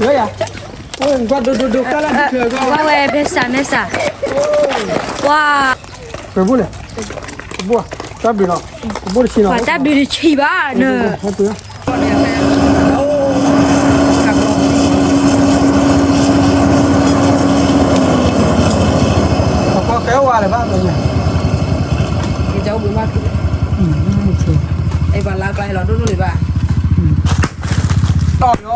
ဝဲယၤ, ကွၢ်ဒိဒိဒိ ကၢ်လၢဒုးချၢကီး, ဝဲဝဲဖဲစးမဲစး, ကွၢ်, ပဘိၣ်လဲၣ်, ပဘိၣ်, တၢ်ဘျုးလီၤ, ပဘိၣ်တဆံလီၤ, ပှၤတၢ်ဘျုးတဆံဘၣ်နၢ်. ကဲဝဲလၢၤဘၣ်, အဲ ပှၤလၢကျါဟဲလီၤဒိၣ်ဒိၣ်လံဘၣ်, အီၤ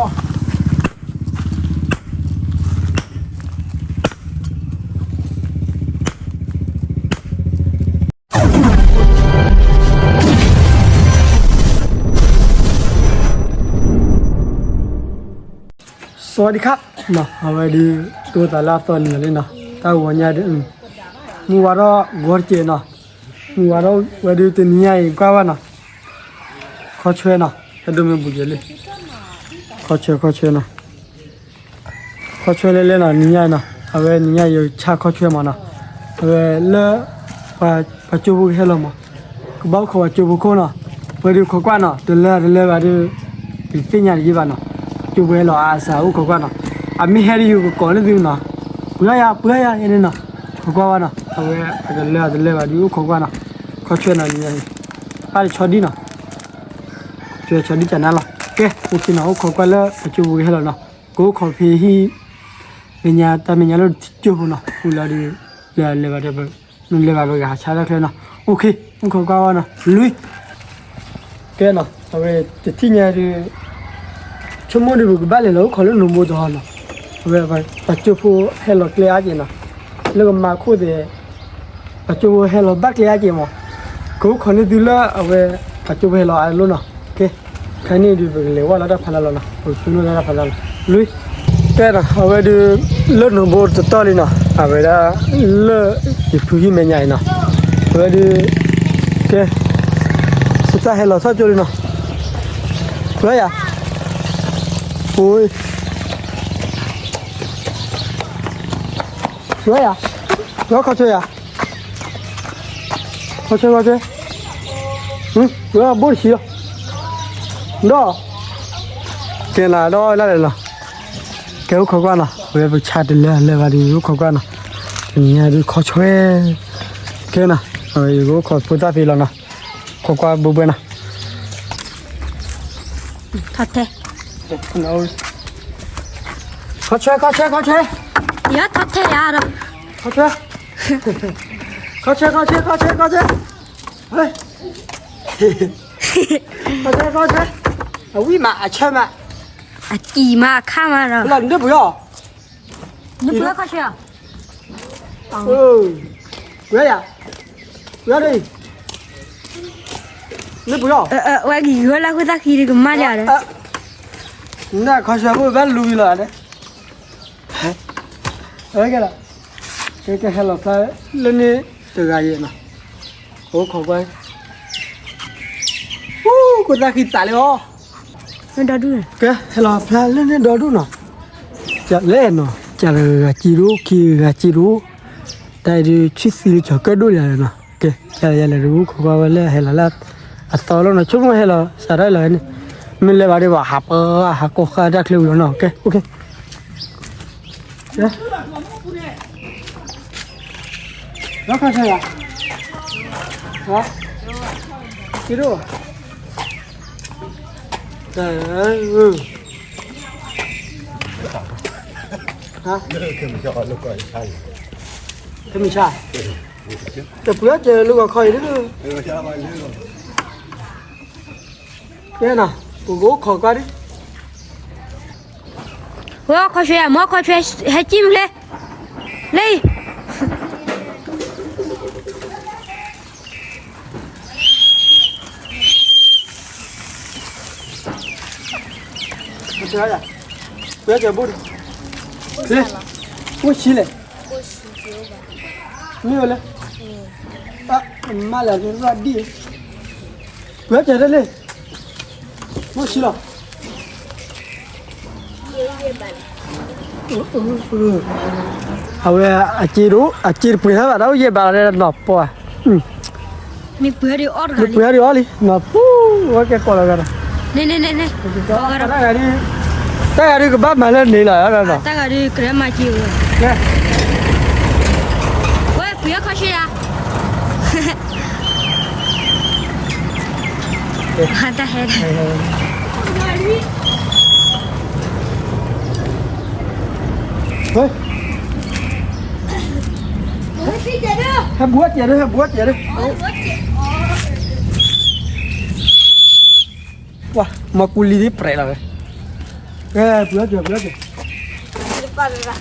စဝးဒံခါ, အဝဲဒုး တိသးလၢအသီနံၤလီၤလံနီၤ, တၢ်ဂီၤညါဒုး မုၢ်ဝါထီၣ်ဂီၤတကဲးနီၤ, မုၢ်ဝါထီၣ်ဝဲဒုးတနံၤညါအံၤကွၢ်ဘၣ်နီၤ, ခီဆွဲနီၤ, ဟဲဒိးမ့ၢ်ဘူးကဲလံ, ခီဆွဲ ခီဆွဲနီၤ, ခီဆွဲလဲၣ်လဲၣ်နီၤ နံၤညါအံၤနီၤ, အဝဲနံၤညါယဆါခီဆွဲမးနီၤ, အဝဲလၢ ပှၤကၠိဖိကဟဲလီၤမး, ကဘၣ်အိၣ်ခိးပှၤကၠိဖိခိၣ်နီၤ, ပှဲၤဒုးခိးကွၢ်နီၤ, တလၢတလၢဘၣ်ဒုး ယသ့ၣ်ညါတယံာ်ဘၣ်နီၤ, ကၠိဖိဟဲလီၤအါစၢ်အိၣ်ခိးကွၢ်နီၤ, အမ့ၢ်ဟဲဒုးယကကိးန့ၢ်သုနီၤ, ပှၤယၤ ပှၤယၤ ယဲန့ၣ်နီၤ, ခိးကွၢ်ဘၣ်နီၤ, အဝဲအတလၢအတလၢဘၣ်ဒုးအိၣ်ခိးကွၢ်နီၤ, ခီဆွဲနီၤ နံၤညါအံၤ, ပၢ်တဆီဒံၣ်နီၤ, ဆွဲဆီဒံၣ်ကနါလီၤ, ကဲ အိၣ်ခ့နီၤ အိၣ်ခိးကွၢ်လၢပကၠိဖိကဟဲလီၤနီၤ, ကအိၣ်ခိးဖဲဟံၣ် မဲာ်ညါ တၢ်မဲာ်ညါလၢကၠိဖိနီၤ, ဃုလီၤဒုး လဲၤလဲၤဘၣ်ဒီး နလဲၤဘၣ်ပဂၤဟးဆါတၢ်ချၢနီၤ, အိၣ်ခ့ အိၣ်ခိးကွၢ်ဝဲနီၤ, လွံၢ်, ကဲနီၤ အဝဲတထံၣ်ညါဒုး ဆိကမိၣ်ဒုးပကဘၣ်လဲၤလီၤအိၣ်ခိးလၢနိၣ်ဘိတဟီနီၤ, အဝဲပှၤကၠိဖိဟဲလီၤကျဲအါက့နီၤ, လၢကမၤခိၣ်သ့ၣ် ပှၤကၠိဖိဟဲလီၤဘၣ်ကျဲအါက့မး, ကအိၣ်ခိးန့ၢ်သုလၢအဝဲ ပှၤကၠိဖိဟဲလီၤအါလီၤနီၤ, ကဲ ခဲအံၤန့ၣ်ဒုးပကလဲၤဝဲလီၤတၢ်ဖးလၢ်လီၤနီၤ, ပကဆိကမိၣ်တၢ်ဖးလၢ်လီၤ, လွံၢ်, ကဲနီၤ အဝဲဒုး လၢနိၣ်ဘိတတီၢ်လံနီၤ, အဝဲဒၣ် လၢယဖုဟံၣ်မဲာ်ညါအံၤနီၤ, အဝဲဒုး ကဲ ပတၢ်ဟဲလီၤထီၣ်ကၠိလံနီၤ, ဝဲယၤ ဝဲယၤ ဝဲခီဆွဲယၤ ခီဆွဲ ခီဆွဲ, ဝဲဘိၣ်တဆံလီၤ, ဒီး ကဲနၤဒီးလၢလဲၣ်လီၤ, ကဲအိၣ်ခိးကွၢ်နီၤ, ဝဲပဆါတလၢလၢဘၣ်ဒုးအိၣ်ခိးကွၢ်နီၤ, တနံၤညါဒုးခီဆွဲ, ကဲနီၤ အဝဲယကအိၣ်ခိးဖိသၣ်ဖဲလီၤနီၤ, ခိးကွၢ်ဘိဘဲနီၤ ထီၣ်ထဲ, ခီဆွဲ ခီဆွဲ ခီဆွဲ, ယထီၣ်ထဲယၤဒီး ခီဆွဲ, ခီဆွဲ ခီဆွဲ ခီဆွဲ ခီဆွဲ, ခီဆွဲ ခီဆွဲ, အဝံၣ်မး အဆၢမး, အကံၢ်မးအခါမးဒီး လၢနဒၢပှ့ၤအီၤ, နပှ့ၤခီဆွဲအီၤ ဝဲယၤ, ဝဲဒၣ်အံၤ, နပှ့ၤအီၤ, ဝဲက့ၤဂၢၢ်လၢဃိသၣ်ခံဒီးကမၣ်လၢဒီး, နခီဆွဲဖိဘၣ်လူၤဝံၤလီၤ, ကဲလီၤ, ကဲဟဲလီၤဖျါလၢန့ၣ်တဂၤယဲၢ်နီၤ, အိၣ်ခိးကွၢ်, ဃိသၣ်ခံသးလၢအီၤ ကဲ ဟဲလီၤဖျါလၢန့ၣ်ဒီဒူၣ်နီၤ, ကလဲၣ်နီၤ ကဂၤက့ၤဒိၣ် ခံဂၤက့ၤဒိၣ်, တၢ်အံၤဒုး ဆံသံလၢကၠီၤကၢၣ်ဒိၣ်လံနီၤ, ကဲ ကဲ ယလဲၤဒုး ခိးကွၢ်ဝဲလၢဟဲလီၤလၢအသီလီၤနီၤ, ဆိကမိၣ်ဟဲလီၤ စးထီၣ်လီၤန့ၣ်, မ့ၢ်လဲၤဘၣ်ဒုးဘၣ် ဟးပှၤဟးကိးဃာ်တၢ်ချၢဝံၤလီၤနီၤ, ကဲ အိၣ်ခ့ လီၤခီဆၢယၤ, က့ၤဒိၣ်, တမ့ၢ်ဆါ, တပှ့ၤအီၣ်ကဲလၢဂီၤခီအံၤဒၣ်, ကဲနီၤ, ပကအိၣ်ခိးကွၢ်ဒၣ် ဝဲခီဆွဲ မ့ၢ်ခီဆွဲ ဟဲကံၣ်မုၢ်လဲၣ်, လၢအံၤ ဝဲကဲဘိၣ်, လၢ, အိၣ်ဆံးလဲၣ်, မ့ၢ်ဝဲလၢ, မ့ၢ်လၢဒ်, ဝဲကဲဒ်လဲၣ်, အိၣ်ဆံးလီၤ. အဝဲအစ့တအိၣ်, အစ့တပှ့ၤထီၣ်ဘၣ် တၢ်အိၣ်ယဲၢ်ဘးလီၤနီၤပှၤ, မ့ၢ်ပှ့ၤဒုးအီၣ်တဂၤ, မ့ၢ်ပှ့ၤဒုးအီၣ်လံနီၤ, ပူၤ ဝဲကဲကိးလီၤဂၤဒီး, န့ၣ်န့ၣ်န့ၣ်န့ၣ်, ကိးဂၤဒီး တၢ်ဂၤဒုးကဘၣ်မၤလၢန့ၣ်လီၤ, တၢ်ဂၤဒုးကရၢမၤက့ၤဝဲ, ဝဲပှ့ၤအီၣ်ခီၣ်ဆၢယၤ, တၢ်ဟဲ, ဟဲဘူးအတံၤဒုး, ဟဲဘူးအတံၤဒုး, ပှၤ မၤကူလံၤဒ်ပြဲးလီၤဝဲ, ပှ့ၤအီၣ်ကၠီၤ ပှ့ၤအီၣ်ကၠီၤ,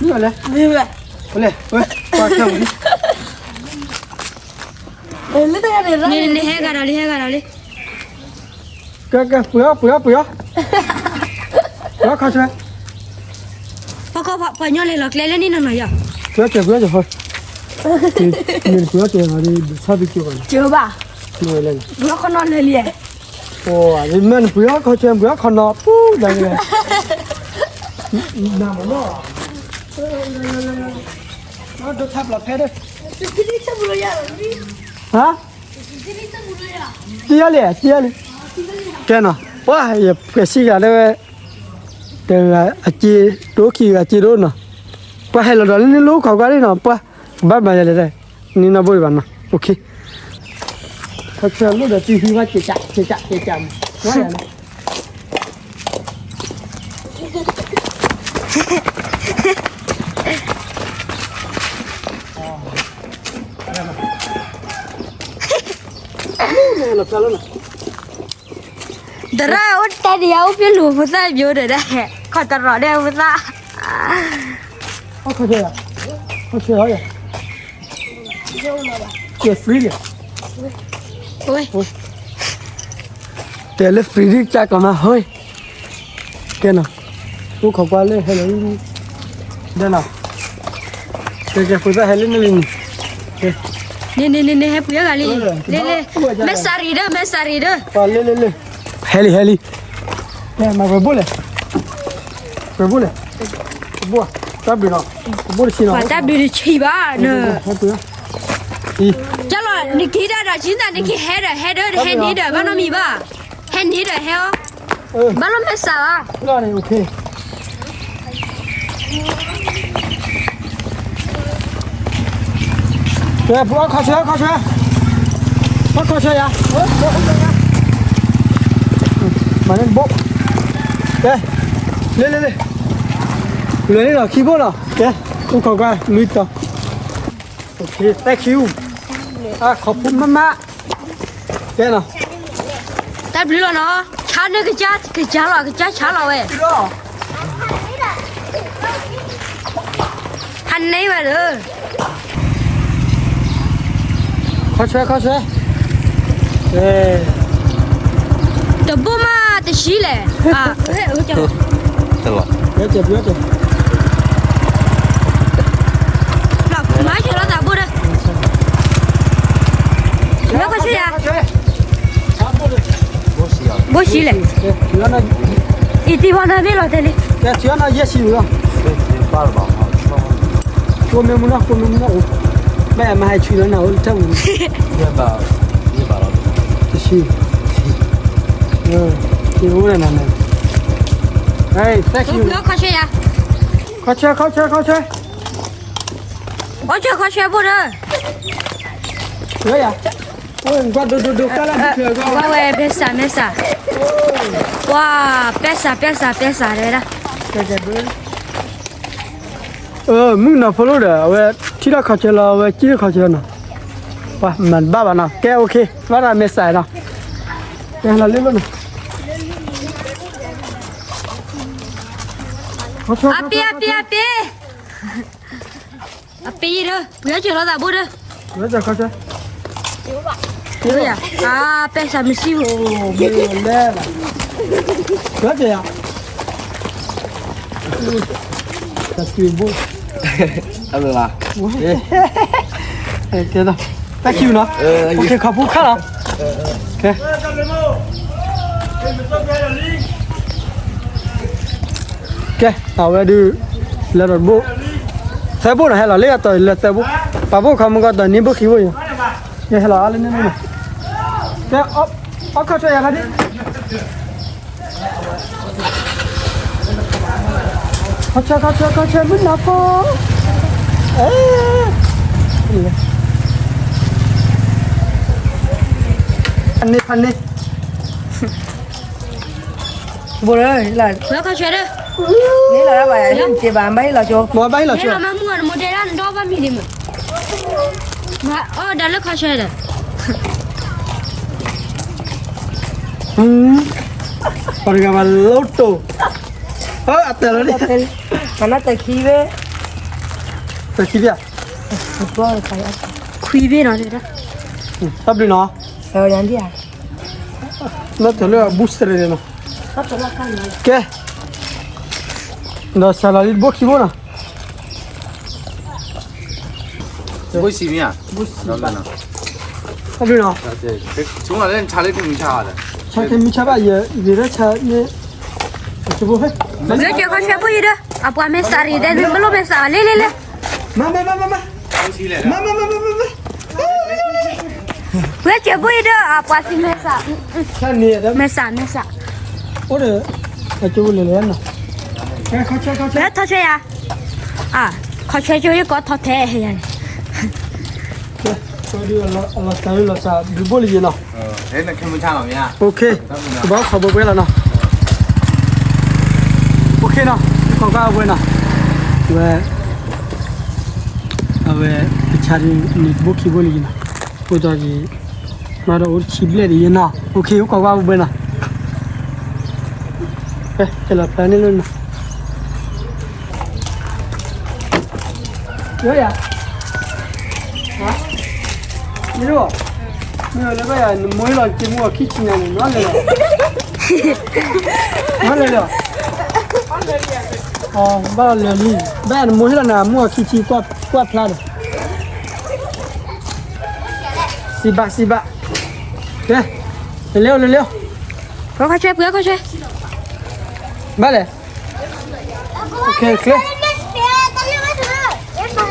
မ့ၢ်လဲၣ်, မ့ၢ်လဲၣ်, ပှၤခဲမုၢ်ဒ် နဟဲဂၤဒီးလံ ဟဲဂၤဒီးလံ, ကဲ ကဲ ပှ့ၤအီၣ် ပှ့ၤအီၣ် ပှ့ၤအီၣ်, ပှ့ၤအီၣ်ခီၣ်ဆၢ, ပှၤကီၢ်ပှၤညီလဲၤလီၤကျဲလၢန့ၣ်နီၤနီၤယီၤ, ပှ့ၤအီၣ်ကၠီၤ ပှ့ၤအီၣ်ကၠီၤ, မ့ၢ်ပှ့ၤအီၣ်ကၠီၤ ဆၣ်သကၠိဘၣ်, ကၠိဘၣ်, ပှ့ၤအီၣ်ခီၣ်နီၤလဲၤလံ, မ့ၢ်နပှ့ၤအီၣ်ခီၣ်ဆၢ ပှ့ၤအီၣ်ခီၣ်နီၤ ပူၤဒၣ်လဲၣ်, နမနီၤ, ဒိးထါပျီဖဲဒၣ်, ဟါ တံၤအီၤလံ တံၤအီၤလံ, ကဲနီၤ ပှၤယဖှဲးစံဂၤဒၣ်ဝဲ, တဂၤအစ့တအိၣ် ခံဂၤအစ့တအိၣ်နီၤ, ပှၤဟဲလီၤဒီးလၢန့ၣ်လိၤခီကွၢ်ဒၣ်နီၤ, ပှၤ ကဘၣ်မၤယၤလဲၣ်, န့ၣ်နီၢ်ဘိဒံးဘၣ်နီၤ, ခီဆၢလိၣ်ဒီးတံၤဟံးဘၣ် ကကး ကကး ကကးမး, သရၣ်အိၣ်တၢ်ဒံးယၤအိၣ်ပျဲလူၤဖိသၣ်ယိဒၣ်ဒၣ်, ခီၣ်တရီၤဒဲးဖိသၣ်, တဲလၢ free ဒ်ကၢ်ကီမး ဟိ, ကဲနီၤ, အိၣ်ခိးကွၢ်လၢဟဲလီၤ, ဒဲနီၤ, ကဲ ကဲ ဖိသၣ်ဟဲလၢန့ၣ်လံန့ၣ်, န့ၣ်န့ၣ်န့ၣ် ဟဲပှ့ၤအီၣ်ဂၤလံ, လ့လ့, မဲစၤရံၤဒီး မဲစၤရံၤဒီး, လ့လ့လ့, ဟဲလံ ဟဲလံ, မၤပှဲၤဘိၣ်လဲၣ်, ပှဲၤဘိၣ်လဲၣ်, ပဘိၣ်, တၢ်ဘျုးနီၤ, ပဘိၣ်တဆံနီၤ, တၢ်ဘျုးတဆံဘၣ်နၤ, ကလီၤ နက့ၤဒၣ်ဒီး ကံသး နက့ၤဟဲဒီး ဟဲဒီး ဟဲန့ၣ်ဒီး ဘၣ်နီတမံၤဘၣ်, ဟဲန့ၣ်ဒီးဟဲအီၤ, ဘၣ်လီၤမဲာ်ဆှးဘၣ်, ပှ့ၤအီၣ်ခီၣ်ဆၢ ခီၣ်ဆၢ, ခီၣ်ဆၢယၤ, မၤန့ၣ်တဘိ, ကဲ, လ့လ့လ့, လဲၤန့ၣ်လီၤ ခံဘိလီၤ, ကဲ, အိၣ်ခိးကွၢ် လွံၢ်တီၤ, thank you, ခီဖူမးမး, ကဲနီၤ, တၢ်ဘျုးလီၤနီၤ, ဆါန့ၢ်ကစၢ် ကစၢ်လီၤ ကစၢ်ဆါလီၤဝဲ, ဟးန့ၢ်ဝဲလၢ ခီၣ်ဆၢ ခီၣ်ဆၢ, တဘိမးတဆံလဲၣ်, မၤဆၢလီၤသးဘိဒီး, ခီၣ်ဆၢယၤ, ဘိဆံလဲၣ်, အံၤတံၢ်ဘီနၤမ့ၢ်လီၤတဲလံ, ကိးမ့ၢ်မူနီၤ ကိးမ့ၢ်မူနီၤအိၣ်, ဘၣ်မၤဟဲဆူလီၤနၤအိၣ်လၢထၢၣ်ပူၤန့ၣ်, တဆံ, အိၣ်နၤနၤ, thank you, ခီၣ်ဆၢယၤ, ခီၣ်ဆၢ ခီၣ်ဆၢ ခီၣ်ဆၢ, အိၣ်ဆၢ ခီၣ်ဆၢဘိဒီး, ဝဲယၤ, ကွၢ်ဒိဒိဒိ ကၢ်လၢ်ဒိၣ်ဝဲ မဲစး မဲစး, ပှၤ ပဲစး ပဲစး ပဲစး တဲဝဲဒၣ်, မုၣ်ကနီၤဖိလိၣ်ဒီး အဝဲထံၣ်ထီၣ်ခီၣ်ဆၢလီၤ အဝဲစံၣ်ထီၣ်ခီၣ်ဆၢနီၤ, ပှၤမၤတဘၣ်ဘၣ်နီၤ ကဲ okay, ဘၣ်ဒီးမဲစးနီၤ, ကဲလီၤလ့လိၣ်နီၤ, အပ့ၤ အပ့ၤ အပ့ၤ အပ့ၤဒီး ပှ့ၤအီၣ်စၢၤလီၤသးဘိဒီး, ပှ့ၤအီၣ်စၢၤခီၣ်ဆၢ, အါ ပဲစးမုၢ်ဆံၣ်ဧိၤ, လဲၤလီၤ, ပှ့ၤအီၣ်စၢၤယၤ, တၢ်ဘျုးဘိ, ကဲ, thank you နီၤ, okay ခီဖူခါလီၤ, ကဲ ကဲ အဝဲဒုး လဲၤဒီးတဘိ, သၢဘိနီၤ ဟဲလီၤလၢအတီၤလဲၤသၢဘိ, ပာ်ဘိၣ်ခီမုၢ်ကီၢ်တီၤန့ၢ်ဘိခံဘိအံၤ, ယဟဲလီၤအါလၢန့ၣ်န့ၣ်, ကဲ အီၣ်ခီၣ်ဆၢယၤခါဒ် ခီဆၢ ခီဆၢ ခီဆၢ မုၢ်နၤဖိ, ဖးန့ၢ် ဖးန့ၢ်, ဘိလၢ ဝဲခီဆၢဒီး, န့ၣ်လီၤဒၣ်ဘၣ်ယၤ ဟ့ၣ်တ့ၢ်ဘၣ် ဘၣ်ဟ့ၣ်လီၤကၠိ, ဘၣ်ဟ့ၣ်လီၤကၠိ, မ့ၢ်လီၤမၢ်မူအီၤတမူတဲဒၣ်နဒီဘၣ်မံၤဒံးမး, အီၣ်ဒီးလၢခီဆၢဒီး, ပှၤတဂၤဘၣ်လိတိၢ်, အတဲလီၤန့ၣ်, မနတၢ်ခံဘ့ၣ်, တၢ်ခံဘ့ၣ်, ခွံဘ့ၣ်နီၤ, တၢ်ဘျုးနီၤ, လၢတၢ်လၢအဘူးစဲးန့ၣ်နီၤ, ကဲ, ဒီးစးလီၤလံတဘိခံဘိနီၤ, ဘိဆံမ့ၢ်ဧါ, တၢ်ဘျုးနီၤ, ဆါလၢဆါလၢဆါဘၣ်ယဲ, ယဲဒၣ်ဆါန့ၣ်, လၢကဲခီဆၢဖိအံၤဒီး, အပှၤမဲာ်ဆှးရံၣ်ဒဲးန့ၣ် မ့ၢ်လိၣ်မဲာ်ဆှးဘၣ် လ့လ့လ့, မၤမၤမၤမၤမၤ, မၤမၤမၤမၤမၤ, လၢကဲဖိအံၤဒီး အပှၤသံမဲာ်ဆှး, မဲာ်ဆှး မဲာ်ဆှး, အိၣ်ဒီး, ကၠိလဲၤလဲၤနီၤ, လၢထီၣ်ဆွဲယၤ, ခီဆွဲကၠိယကီထီၣ်ထဲယၤန့ၣ်, အလီၤစှၤလီၤစှၤဘျုးဘိၣ်လံယဲနီၤ, ကဘၣ်ခီဘိဘှဲလီၤနီၤ, နီၤ, ခီဘိဘှဲနီၤ, ဝဲ, အဝဲ, ပဆါဒုးန့ၣ်တဘိခံဘိလံယဲနီၤ, အိၣ်ဒီး, မၤဒီးအိၣ်တဆံဘျဲၣ်ဒံးယဲနီၤ, အိၣ်ခီဘိဘှဲနီၤ, ကလီၤဖျါန့ၣ်လၢနီၤ ယယၤ, မ့ၢ်လၢ, မ့ၢ်လၢဘၣ်ယၤ နမိၢ်ဟ့ၣ်လီၤက့ၤမူအီၤခံဆံညါန့ၣ် နလဲၤလီၤ, နလဲၤလီၤ, ဘၣ်လီၤလၢာ်လံ, ဘၣ်နမိၢ်ဟ့ၣ်လီၤနၤမူအီၤခံဆံ ကွၢ်ဖျါဒီး, စံးဘၣ်စံးဘၣ်, ကဲ, လဲၤလၢလဲၤလၢ, ပှၤခီဆွဲ ပှၤခီဆွဲ, ဘၣ်လဲၣ် ချ့,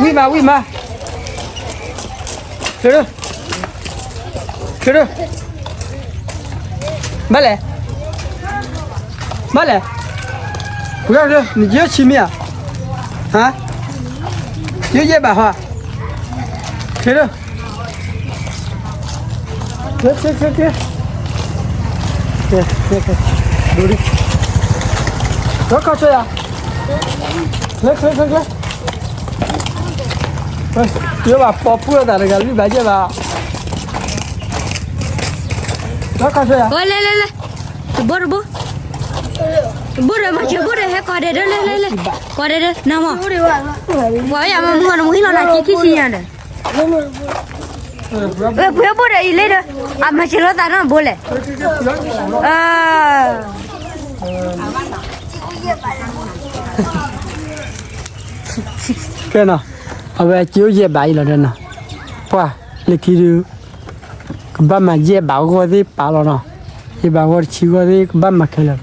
ဝံၣ်မး ဝံၣ်မး, ချ့, ချ့, ဘၣ်လဲၣ်, ဘၣ်လဲၣ်, ပှၤခီဆွဲ နယဲၢ်ဆံမ့ၢ်ဧါ, ဟါ, ယဲၢ်ယဲၢ်ဘၣ်ဟါ, ချ့ ချ့ ချ့ ချ့, ဒိၣ်ဒံး, ပှၤခီဆွဲယၤ, ချ့ ချ့ ချ့ ချ့, ယဘၣ်ပိာ်ပှၢ်သးတဂၤလွံၢ်ဘၣ်ယဲၢ်ဘၣ်, ပှၤခီဆွဲယၤ, လဲၤလဲၤလဲၤ, တဘိတဘိ, တဘိဒီး မၤစၢၤဘိဒီး ဟဲကိးဒဲးဒီး လဲၤလဲၤလဲၤ, ကိးဒဲးဒီး နမ့ၢ်, ပှၤယၤမ့ၢ်မူအီၤ နမိၢ်ဟ့ၣ်လီၤနၤခံဆံခံဆံညါဒီး ပှ့ၤဘိဒီးအံၤလံဒီး, အမၤစၢၤလိာ်သးနီတဘိလဲၣ်, ကဲနီၤ, အဝဲကၠိယဲၢ်ဘးအံၤလီၤဒီးနီၤ, ပှၤလၢခံဒုး ကဘၣ်မၤယဲၢ်ဘးဂီၢ်သ့ၣ်ပာ်လီၤနီၤ, ယဲၢ်ဘးဂီၢ်တဆံဂီၢ်သ့ၣ် ကဘၣ်မၤခဲလၢာ်,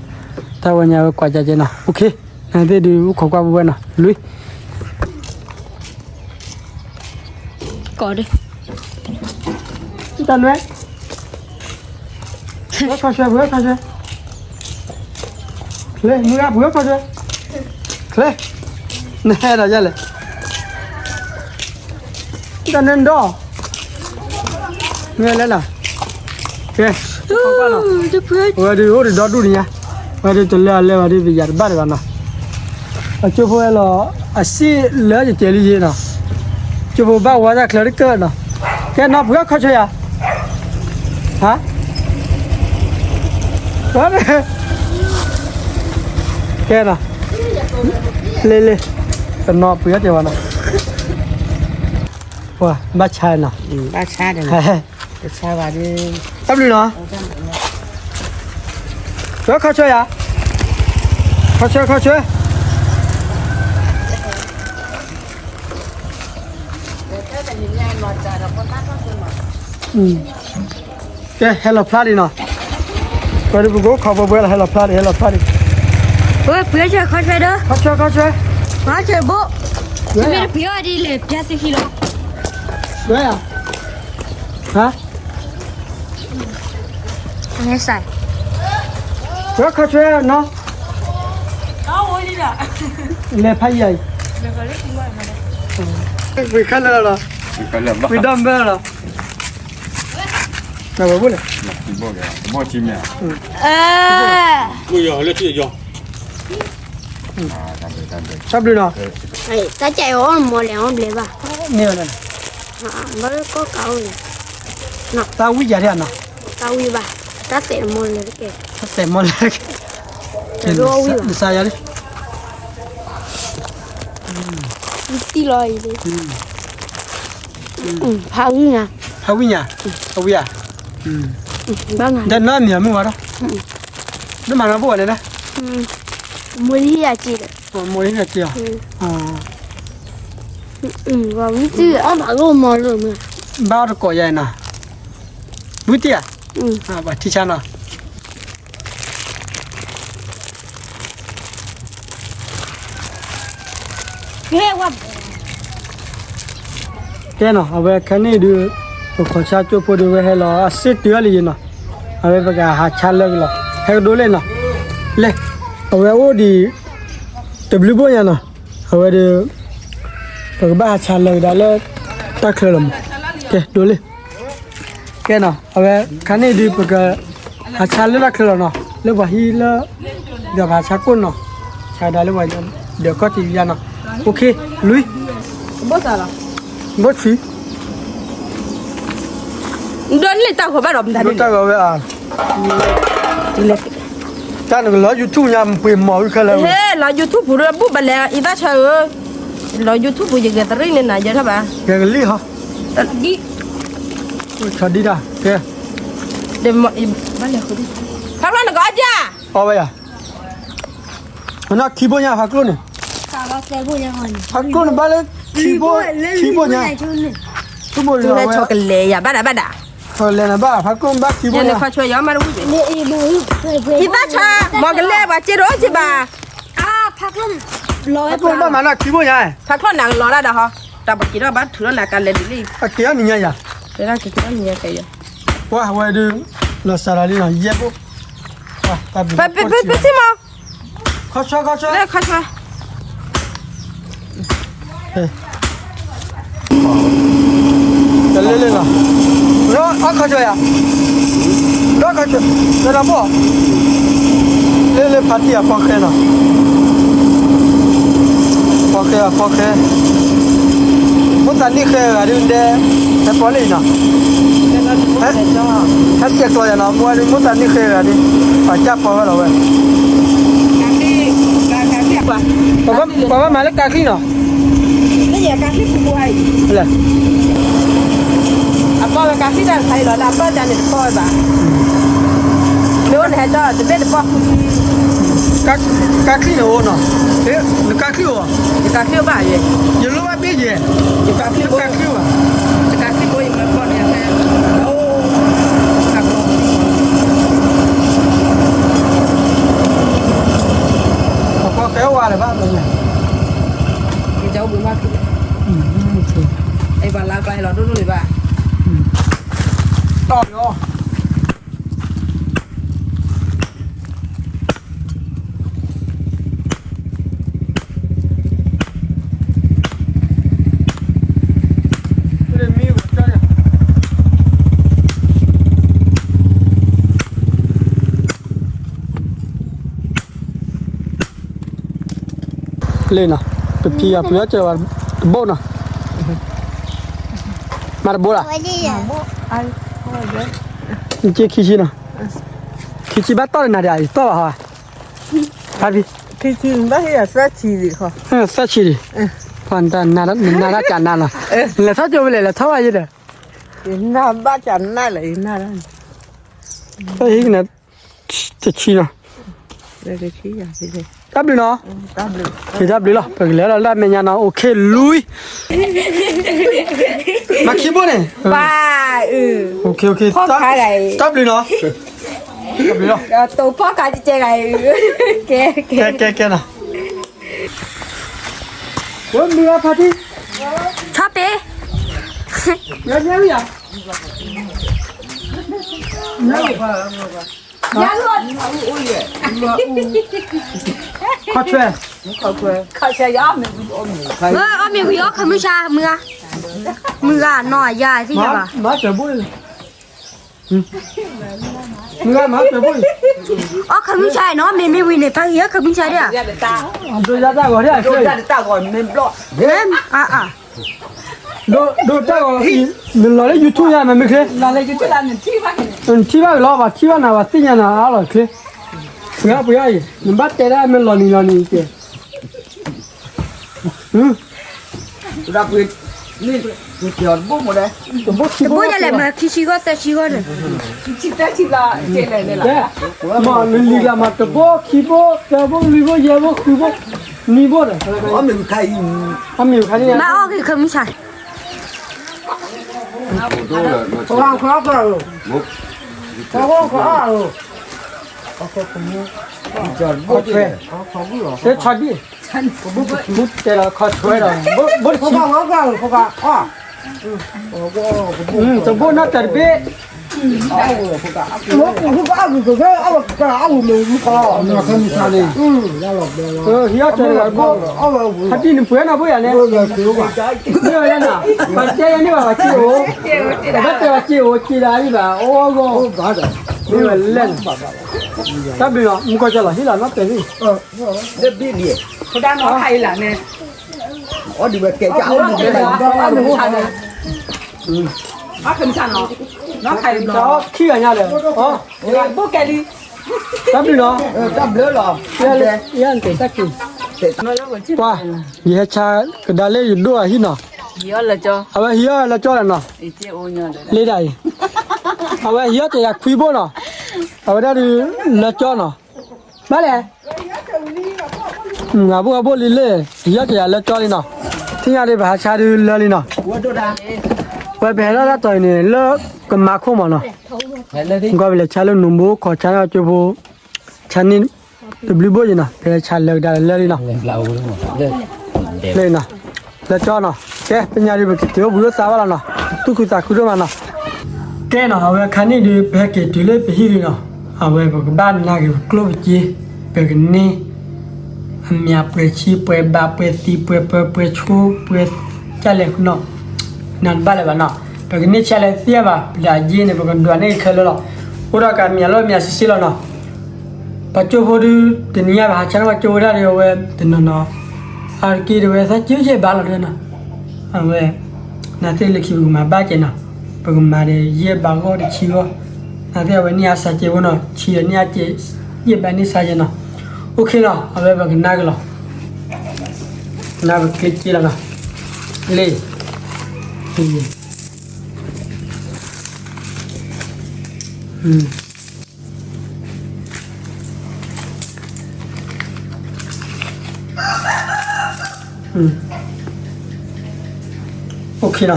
တၢ်ဝဲညါဝဲကွၢ်ကၠကဲနီၤ, အိၣ်ခ့, နသ့ၣ်ဒုး အိၣ်ခိးကွၢ်ပဝဲနီၤ, လွံၢ် ကိးဒံး, တၢ်နွဲၣ်, ပှၤခီဆွဲ ပှၤခီဆွဲ, ချ့ မုၢ်ဂၤ ပှၤခီဆွဲ, ချ့, နဟဲဒီးယလဲၣ်, တၢ်နွဲၣ်ဒီး, မ့ၢ်လဲၣ်နီၤ, ကဲ, ဝဲဒုးအိၣ်ဒီးဒီဒူၣ်န့ၣ်ညါ, ဝဲဒုးတလၢအလဲဝဲဒုး ပယၤတဘၣ်တဂၤနီၤ အကၠိဖိဝဲလီၤ, အစံၣ်လၢယတဲလံယ့နီၤ, ကၠိဖိဘၣ်ဝါတၢ်ချၢတကၢၢ်နီၤ, ကဲနီၤ ပှၤခီဆွဲယၤ, ဟါ, ကဲနီၤ, လ့လ့, တနီၤပှ့ၤအီၣ်တဲဝဲနီၤ, ပှၤဘၣ်ဆါနီၤ, ဘၣ်ဆါဒီး, တၢ်ဘျုးနီၤ, ပှၤခီဆွဲယၤ, ခီဆွဲ ခီဆွဲ ကဲ ဟဲလီၤဖျါဒံးနီၤ, ပှၤဒုးပကအိၣ်ခိးပှဲၤပှဲၤလီၤ ဟဲလီၤဖျါဒံး ဟဲလီၤဖျါဒံး, ပှၤခီဆွဲ ခီဆွဲဒီး, ခီဆွဲ ခီဆွဲ, ပှၤခီဆွဲဘိ, မ့ၢ်တပှ့ၤအီၤဒ်လဲၣ် ပျၢ်သ့ခံလီၤ, ဝဲယၤ, ဟါ, ပှၤခီဆွဲနီၤ, ဝဲလံဒီး လဲၤဖးယံၤအံၤ, ဝံၤခါလၢလီၤ, ဝံၤဒီမၢလီၤ, နဝဲဘိလဲၣ်, တၢ်ဘျုးနီၤ, တၢ်ဝံယၤဒ်နီၤ, တၢ်ဝံဘၣ်, တၢ်တဲမီလဲၣ်တကဲ, တၢ်တဲမီလဲၣ်တကဲ, ဒ်ယၤလံ, တံၢ်လီၤအံၤ, ဖးဝံညါ, ဖးဝံညါ, ဖးဝံဧါ, ဒီးနီၢ်မံၤအမုၢ်ဝဲဒီး, ဒ်မၤနီၢ်ဘိဝဲန့ၣ်, မိၢ်လံယၤက့ၤ, မိၢ်လံယၤက့ၤဧါ, ဘၣ်အီၣ်တကိးယၤနီၤ, ဝံတံၢ်ဧါ, ပှၤထံဆါနီၤ ကဲနီၤ, အဝဲခဲန့ၣ်ဒုး, ပခီၣ်ဆါကၠိဖိဒုးဝဲဟဲလီၤ အစ့တုၤအီၤလံယနီၤ, အဝဲပကဟးဆါလၢကလီၤ, ဟဲကဒိလၢနီၤ, လဲၤ, အဝဲအိၣ်ဒံး, တဘျုးဘိညါနီၤ, အဝဲဒုး, ပကဘၣ်ဟးဆါလၢကဒါလၢ, တၢ်ချၢလီၤမး, ကဲဒိလံ ကဲနီၤ, အဝဲခါန့ၣ်ဒုးပက, ဟးဆါလၢတၢ်ချၢလီၤနီၤ, လၢပှၤဟံးလၢ, ဒီးပဟးဆါကိၣ်နီၤ, ဆါဒၣ်လၢပှၤ, ဒီးကီၢ်တံယါနီၤ, အိၣ်ခ့, လွံၢ်, ဘိၣ်ဆံ, ဒိၣ်န့ၢ်တၢ်ဂီၤဘၣ်ဒီး, တၢ်ဂီၤဝဲဧါ, တၢ်နကလီၤ YouTube ညါ ပှ့ၤမီၤဝံခဲလၢာ်, လီၤ YouTube ပူၤဒီးဘူၣ်ဘၣ်လဲၣ် အံသၣ်ဆၢဧၢ, လီၤ YouTube ပူၤ ယဂဲၤတရံၣ်န့ၣ်နၤယဲထီၣ်ဘၣ်, ဂဲၤကလံၣ်ဟီ, ဆီဒံၣ်တၢ်, ကဲ, ဖးကျိနကအီၣ်ယၤ, အီဝဲယၤ, မနၢ်ခံဘိညါ ဖးကျိန့ၣ်, ဖးကျိန့ၣ်ဘၣ်လၢ, ခံဘိ, ခံဘိညါ, ကလဲၤယၤဘၣ်ဒၣ်ဘၣ်ဒၣ်, ကလဲၤနဘၣ် ဖးကျိန့ၣ်ဘၣ်ခံဘိညါ, အံသၣ်ဆၢ, မ်ကလဲၤဘၣ်စ့ဒိၣ်စ့ဘၣ်, ဖးကျိန့ၣ်ဘၣ်မၤနၢ်ခံဘိညါ, ဖးကျိနၤကလီၤတၢ်ဒီးဟီ, တၢ်ပက့ၤထီၣ်ဘၣ်ထုးထီၣ်နၤကလဲၤဒ်လံ, အက့ၤထီၣ်နံၤညါယၤ, က့ၤထီၣ်နံၤညါကဲယၤ, ပှၤဝဲဒုး, လီၤစၢ်လီၤလံနီၤ ယဲၢ်ဘိ, ပစံမီၤ, ခီဆၢခီဆၢ, တလ့လ့နီၤ, ဒီးအခီဆၢယၤ, ဒီးခီဆၢ, ဒီးတၢ်ဘိ, လ့လ့ဖးတံၢ်အဖီဃဲနီၤ, ဖီဃဲအဖီဃဲ, မိၢ်သးနံၣ်ဃဲဂၤဒုးဒဲ, ဟဲပီလ့ၣ်နီၤ, ဟဲစဲးကျီယၤနီၤ မိၢ်ဝဲဒုး မိၢ်သးနံၣ်ဃဲဂၤဒုး, ပှၤကၢ်ပီဝဲလီၤဝဲ ပှၤဘၣ်မၤလၢကါချံနီၤ, လၢယကါချံပူၤပူၤအံၤ, အပီၢ်ဝဲကါချံတၢ်တခါအံၤလီၤ လၢအပီၢ်တၢ်န့ၣ်တပီၢ်ဝဲဘၣ်, မ့ၢ်အိၣ်နဟဲတီၢ်တဘ့ၣ်တပီၢ်ဃု, ကါချံန့ၣ်အိၣ်နီၤ, နကါချံအိၣ်, ယကါချံအိၣ်ဘၣ်ယဲ, ယလိၣ်ဘၣ်ဘ့ၣ်ယဲ, ယကါချံအိၣ်, ယကါချံအိၣ်ယမၤပီၢ်န့ၣ်, ပှၤကဲဝါလၢၤဘၣ်, ယကဘၣ်, အဲၣ်ပှၤလၢကျါလီၤဒိၣ်ဒိၣ်လံဘၣ်, တီၢ်လီၤ လ့ၣ်နီၤ, ပဖံအပှ့ၤအီၣ်စၢၤဝဲတဘိနီၤ, မၤတဘိလီၤ, နက့ခံဆံနီၤ, ခံဆံဘၣ်တီၢ်လၢနၤဒီး ယတီၢ်ဘၣ်ဟီ, ဖးဖံ, သၢဆံ, နနၤဒၣ်ကနၤနီၤ, လဲၤထီၣ်ကၠိဝဲလဲၣ် လဲၤထီၣ်ဘၣ်ယဲဒီး, နဘၣ်ကနၤလၢနၤ, တဆံနီၤ, တၢ်ဘျုးနီၤ, တၢ်ဘျုးလီၤ ပကလဲၤလီၤလၢအမဲာ်ညါနီၤ အိၣ်ခ့လွံၢ်, မၤခံဘိန့ၣ်, တၢ်ဘျုးနီၤ, တၢ်ဘျုးလီၤ, ကဲကဲကဲနီၤ, ဝဲမုၢ်အဖါတံၢ်, ထီၣ်ပ့ၤ, ယၤလီၤ, ယၤလီၤ, ခီဆွဲ, အီၣ်မ့ၤဝံၤအီၣ်ခမုၢ်ဆါ, မုၢ်ဂၤ, မုၢ်ဂၤနီၢ်ယၤသ့ၣ်ညါဘၣ်, မၤစၢၤဘိၣ်, မုၢ်ဂၤမၤစၢၤဘိၣ်, အီၣ်ခမုၢ်ဆါနီၢ် မ့မ့ၢ်ဝံၤန့ၣ် ဖးဂံၢ်အီၣ်ခမုၢ်ဆါဒၣ်, ဒိၣ်တၢ်ဂီၤဒၣ်, ဒိၣ်တၢ်ဂီၤ, နလီၤလၢ YouTube ယါမ့ၢ်ချ့, နထံၣ်ဘၣ်လီၤ ပှၤထံၣ်ဘၣ်နၤ ပှၤသ့ၣ်ညါနၤအါလီၤချ့, ပှ့ၤအီၣ်ပှ့ၤအီၣ်အံၤ နဘၣ်တဲဒၣ်မ့ၢ်လီၤနံၤလီၤနံၤကဲ, တဘိၣ်ယလဲၣ် မ့ၢ်ခံဆံဂီၢ်သၢဆံဂီၢ်န့ၣ်, မ့ၢ်နလံၤလၢမ့ၢ်တဘိၣ်ခံဘိၣ်သၢဘိၣ်လွံၢ်ဘိၣ်ယဲၢ်ဘိၣ်ဃုဘိၣ်, နံၤဘိၣ်ဒီး, မ့ၢ်အီၣ်က့ၤခမုၢ်ဆါ တဲလီၤခီဆွဲဒီး ဘိၣ်တဆံ, တဘိၣ်နီၢ်တၢ်တဘ့ၣ်, ဟံးအီၣ်တဲလီၤဘိၣ်, ဟးတံၢ်နပှဲၤနီၢ်ဘိၣ်ယၤန့ၣ်, မ့ၢ်ဝဲလဲၣ်နီၤ, ပှၤတဲယဲန့ၢ်ဘၣ်ပှၤစ့အိၣ်, ပှၤဘၣ်တဲပှၤစ့အိၣ်စ့ဒၣ်အံၤဘၣ် အိၣ်ဂီၢ်, မ့ၢ်ဝဲလဲၣ်နီၤ, တၢ်ဘျုးနီၤ မူကီၢ်ကၠီလီၤ ဟ့ၣ်လီၤနီၢ်ပဲာ်သ့ၣ် လၢဘ့ၣ်လံ, ခဒၣ်နီၢ်ခါအံၤလၢန့ၣ်, အီၣ်ဒုးဝဲကဲကၢ်အီၣ်မူကဲလၢ, အီၣ်ခါအံၤလၢန့ၣ်, ဘိၣ်ကဲလံ, တၢ်ဘျုးနီၤ, တၢ်ဘျုးလီၤ, ယတၢ်က့ၤ, ပှၤ, ယဟဲဆါကဒါလၢယဒိၣ်အဟံၣ်နီၤ, အဝဲဟံးအီၣ်လၢကၠီလီၤနီၤ, လ့ဒၣ်အံၤ, အဝဲဟံးအီၣ်တယၤခွံဘိၣ်နီၤ, အဝဲဒၣ်ဒုးလၢကၠီနီၤ, ဘၣ်လဲၣ် အဘိၣ်အဘိၣ်လံလၢ, ယီၢ်တယၤလၢကၠီလံနီၤ, ထံၣ်ညါဒ်ပဟးဆါဒုးလၢလံနီၤ, ဝဲပဟဲထီၣ်တၢ်တီၤအံၤန့ၣ် လၢကမါခိၣ်မးနီၤ, ကွၢ်ပလဲၤဆါလၢနူၤဘိခီၣ်ဆါန့ၣ်ကၠိဖိ, ဆါန့ၣ်, တဘျုးဘိၣ်ယံၤနီၤ ပဟဲဆါလၢကဒါလၢလံနီၤ, လၢနီၤ, လၢကၠီနီၤ, ကဲ ပညါဒ်ပက့ၤတုၤအိၣ်ဘှံးအိၣ်သါဘၣ်လီၤနီၤ, သူၣ်ခုသးခုဒိၣ်မးနီၤ ကဲနီၤ အဝဲခါန့ၣ်ဒုး ပဟဲက့ၤတုၤလၢပဟံၣ်ဒုးနီၤ, အဝဲပကဘၣ်နာ်က့ၤပကျိၣ်ပစ့, ပကန့ၢ်, အမံၤပှဲၤဆံပှဲၤဘးပှဲၤသံပှဲၤပၢၤပှဲၤဆိပှဲၤ, ကၢ်လဲၣ်နီၤ, နဘၣ်လၢၤဘၣ်နီၤ, ပကန့ၢ်ဆံးလဲၣ်သ့ၣ်ဘၣ် ပဒၣ်ယ့ၢ်န့ၣ် ပကဒွးန့ၢ်ခဲလၢာ်လီၤ, အိၣ်ဒီးကမံၤလၢမံၤဆံးဆံးလီၤနီၤ ပှၤကၠိဖိဒုး တနံၤညါဘၣ်ဟးဆါန့ၢ်ပှၤကၠိဖိဒၣ်ဒီးအဝဲတနီၤနီၤ, အါတက့ၢ်ဒ်ဝဲသးကၠိကဲဘၣ်လီၤဒ်နီၤ, အဝဲ, နာ်သ့ၣ်လၢခံပကမၤဘၣ်ကဲနီၤ, ပကမၤဒီးယဲၢ်ဘးဂီၢ်တဆံဂီၢ်, နာ်သ့ၣ်အဝဲန့ၢ်အစၢကဲဖိနီၤ ဆံးဒီးန့ၢ်အကဲ, ယဲၢ်ဘးန့ၢ်စၢကဲနီၤ, အိၣ်ခ့နီၤ အဝဲပကနၣ်က့ၤလီၤ, နၢ်ပကျ့က့လီၤနီၤ, လ့ၢ်, အိၣ်ခ့နီၤ,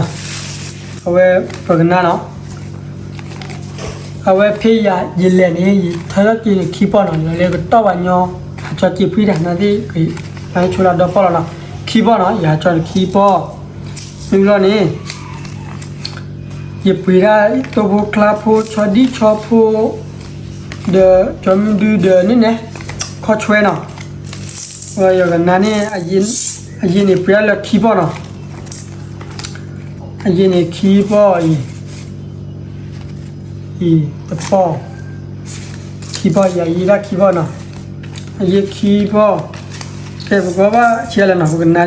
အဝဲပကနၣ်နီၤ, အဝဲဖဲယၤယလဲၤန့ၣ် ယထၢထီၣ်က့ၤန့ၣ်ခံပီၢ်နီၤ, လၢကတီၢ်ပှၤညီ, အကၠီက့ၤဖှံတၢ်နာ်သ့ၣ်, ပဆိလၢဒီပီၢ်လီၤနီၤ, ခံပီၢ်နီၤ ယဟးကၠီန့ၣ်ခံပီၢ်, မ့ၢ်လီၤန့ၣ် ယပှ့ၤဒၣ်တိၢ်ဖိကျါဖိ ဆီဒံၣ်ဆီဖိ, ဒီးကၠီမုၢ်ဒုဒီးန့ၣ်န့ၣ်, ခီၣ်ဆွဲနီၤ, ယကနၣ်န့ၣ်, အယ့ၢ်န့ၣ်ပှ့ၤဒၣ်လၢခံပီၢ်နီၤ, အယ့ၢ်န့ၣ်ခံပီၢ်အံၤ, အံၤတပီၢ်, ခံပီၢ်အံၤ အယ့ၢ်ဒၣ်ခံပီၢ်နီၤ, အယ့ၢ်ခံပီၢ်, ကဲပကဘၣ်ဆံးလဲၣ်နီၤ ပကနၣ်ဒ်,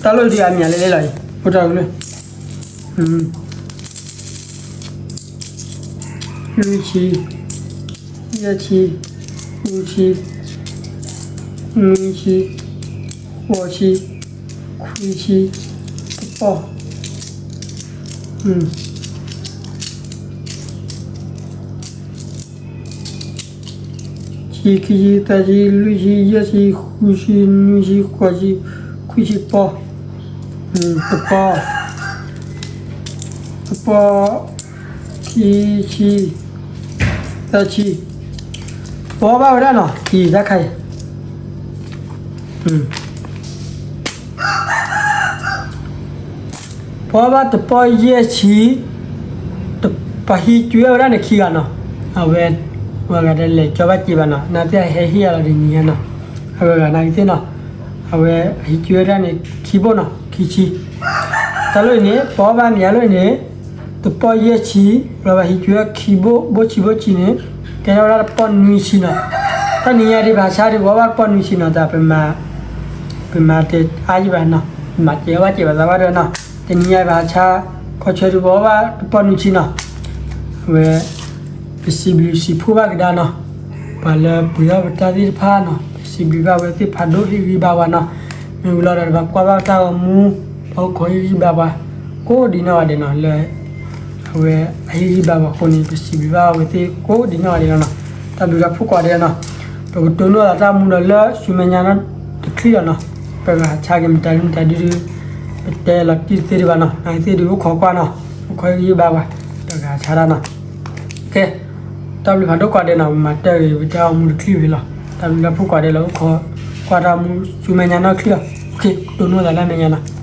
တၢ်လိၣ်ဒ်အမံၤလၢလၢလီၤအံၤ အိၣ်တၢ်ကလုၢ် လွံၢ်ဆံ, ယဲၢ်ဆံ, ဃုဆံ, နွံဆံ, ဃိးဆံ, ခွံဆံ, တပီၢ်, ဆံ, ခံဆံ, သၢဆံ, လွံၢ်ဆံ, ယဲၢ်ဆံ, ဃုဆံ, နွံဆံ, ဃိးဆံ, ခွံဆံပီၢ်, တပီၢ်, တပီၢ်, ခံဆံ, သၢဆံ, ပီၢ်ဘၣ်ဝဲဒၣ်နီၤ ခံတၢ်ခါအံၤ ပီၢ်ဘၣ်တပီၢ်ယဲၢ်ဆံ, ပှၤဟံးကွံာ်ဝဲဒၣ်န့ၣ်ခံဂၤနီၤ, အဝဲ, ဝဲဂၤဒဲးလဲၤကၠီဘၣ်က့ၤဘၣ်နီၤ နာ်သ့ၣ်အဟဲဟ့ၣ်အလီၤဒ်န့ၣ်နီၤ, အဝဲဂၤနာ်က့ၤသ့ၣ်နီၤ, အဝဲဟံးကွံာ်ဝဲဒၣ်န့ၣ် ခံဘိနီၤ ခံဆံ, တၢ်လီၢ်အံၤန့ၣ် ပှၤဘၣ်မံၤအလီၢ်အံၤန့ၣ် တပီၢ်ယဲၢ်ဆံ, လီၤဘၣ်ဟံးကွံာ်ဝဲခံဘိ ဘိဆံဘိဆံန့ၣ် ကဲထီၣ်ဝဲဒၣ်တပီၢ်နွံဆံနီၤ, တၢ်နံၤညါဒံးပဟးဆါဒံး ပှၤဘၣ်တပီၢ်နွံဆံနီၤ, တၢ်ပမၤ ပမၤတဲအါယံၤဘၣ်နီၤ, မၤတဲအါဘၣ်စဲးဘၣ်သးဘၣ်ဒီးနီၤ, တနံၤညါဘၣ်ဟးဆါ ခီဆၢဒံးပှၤဘၣ်တပီၢ်နွံဆံနီၤ, အဝဲ ပစံးဘျုးစံးဖှိၣ်ဘၣ်ကဒါနီၤ, ပှၤလၢပှ့ၤအီၣ်ပတၢ်သ့ၣ်တဖၣ်နီၤ, ပစံးဘျုးဘၣ်ဝဲသ့ၣ်ဖးဒိၣ်ဟ့ၣ်ဂံၢ်ဘါပှၤနီၤ, မ့ၢ်ဝံၤလီၤဒီးတဘၣ်ကွၢ်ဘၣ်တၢ်ဂီၤမူ, ပှၤအိၣ်ခိးဟ့ၣ်ဂံၢ်ဘါပှၤ ကိးဒံးနီၢ်ဂၤဒဲးနီၤ, လၢ အဝဲအဟ့ၣ်ဂံၢ်ဘါပှၤအဃိန့ၣ် ပစံးဘျုးဘၣ်အဝဲသ့ၣ်ကိးဒံးနီၢ်ဂၤဒဲးလီၤနီၤ, တၢ်ဘျုးတၢ်ဖှိၣ်ကိးဂၤဒဲးလီၤနီၤ, ပကတိၢ်နီၣ်သးတၢ်မူဒီးလၢဆူမဲာ်ညါနီၤ, တချုးလီၤနီၤ, ပကဟးဆါက့ၤမတၤဒုမတၤဒုဒု ပတဲလီၤတံၢ်တသ့ဒံးဘၣ်နီၤ, နာ်က့ၤသ့ၣ်ဒုးအိၣ်ခိးကွၢ်နီၤ, အိၣ်ခိးဟ့ၣ်ဂံၢ်ဘါပှၤ, ဒီးကဟးဆါတၢ်နီၤ, ကဲ, တၢ်ဘျုးဖးဒိၣ်ကိးဂၤဒဲးနီၤ, ပမၤတၢ်ဂ့ၤဝံၤတၢ်ဂီၤမူတချုးဝံၤလီၤ, တၢ်ဘျုးတၢ်ဖှိၣ်ကိးဂၤဒဲးလီၤ, အိၣ်ခိးကွၢ်တၢ်မူဆူမဲာ်ညါနီၢ်ချုးလီၤ, တိၢ်နီၣ်သးလၢမဲာ်ညါနီၤ.